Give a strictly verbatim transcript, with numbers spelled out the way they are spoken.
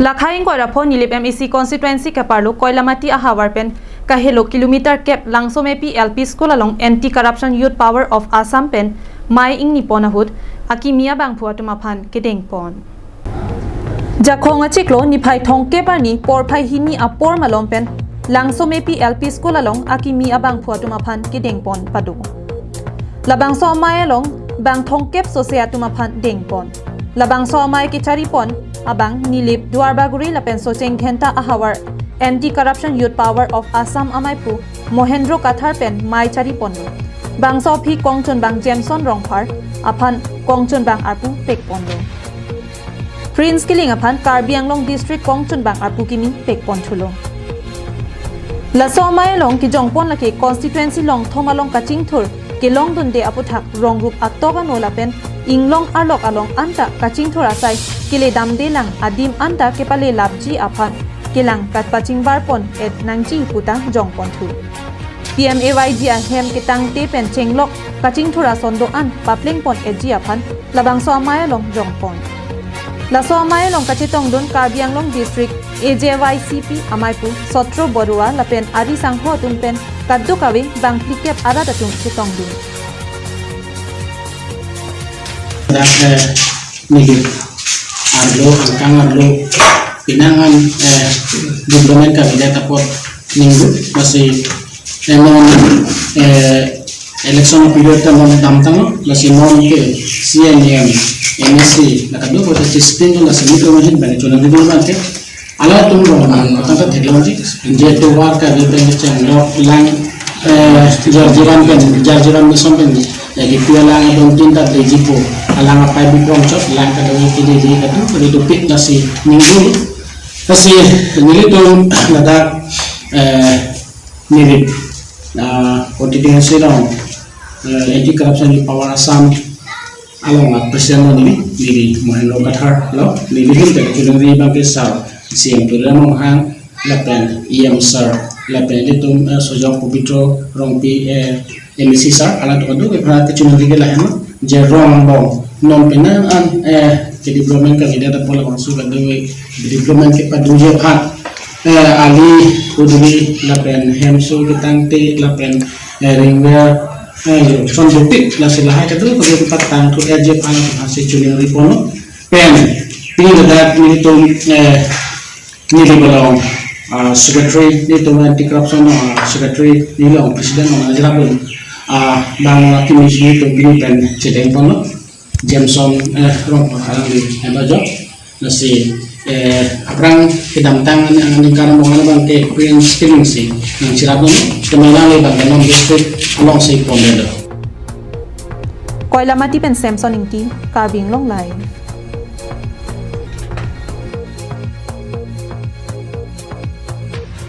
Lakhai ingkoi ra pho Nilip M A C constituency keparlo Koilamati ahavar pen kahelo kilometer kep Langsomepi L P School along Anti Corruption Youth Power of Assam pen mei ingni pon ahut akimi abangphu atum aphan kedeng pon. Jakhong achiklo niphai thomkep arni porphai hini apor malom pen Langsomepi L P School along akimi abangphu atum aphan kedeng pon pado. Labangso amei along bang thomkep sose atum aphan deng pon. Labangso amei kechari pon abang Nilip Duarbagori lapen Socheng Dhenta ahavar Anti Corruption Youth Power of Assam ameiphu Mohendro Kathar pen mei chari ponlo. Bangso aphi kongchunbang Jameson Rongphar aphan kongchunbang arpu pek ponlo. Prince Killing aphan Karbi Anglong District kongchunbang arpu kimi pek pon thulo. Laso amei along kejong pon lake constituency longthom along kachingthur kelong dunde aputhak rong rup atok ano lapen inglong arlok along anta kachingthur asai kele damde lang adim anta kepale lapji aphan kelang kapachingbar pon et nangji puta jong pon thu. P M A Y G ahem ketangte pen chenglok kachingthur ason do-an papleng pon etji aphan labangso amei along jong pon. Laso amei along kachetongdun Karbi Anglong District A J Y C P ameiphu Sotro Borua lapen ari sangho atum pen kadokave bang phlikep arat atum chetongdun. Dak eh, Nilip arlo angkang arlo pinangan eh, development kavedet apot ningduk, lasi eh, non eh, election period ta non damtanglo, lasi non ke C N M, M A C la kadokave ta chistin, lasi nelitum ahin bang chonang dulu bang ke alangtum rong bang tangka theklongji, je tovar kavedet chenglok lang eh, Jal Jeevan pen, Jal Jeevan Mission pen eh, D P alang adon tin ta deji po, alang apai bikrom chot, lang kadokave kedeji kadokave dopik, lasi ningduk. Lasi nelitum ladak eh, Nilip ah, constituency along eh, Anti Corruption Youth Power Assam along a president lo neli, neli Mohendro Kathar lo, neli ahin pen choningri bang ke sir C M Tuliram Ronghang lapen E M sir lapen nelitum eh, Sojok Pobitro Rongpi eh, M A C sir, alangtum kadokave aphan kechoningri ke lahenlo, je rong along non penang an eh, ke development kavedet apot labangso kadokave development kepadoji aphan eh, ali kuduli lapen hemso ketangte lapen eh, ringware eh, son dopik, lasi lahai kadokave patang thu etji aphan hasi choningri ponlo. Pen pini ladak nelitum eh, Nilip along ah, secretary, nelitum anti corruption ah, secretary, neli along president along ajra pun ah, bang akimi si nelitum pini pen chedeng ponlo. Jameson eh, Rongphar alangli eh, bajok. Lasi eh, aphrang kedamtang ani aningkan bong ani bang ke Prince Killing si nangcherap dun, kemana le bang ke non district along si pondelo. Koilamati pen Samson Ingti, Karbi Anglong Live.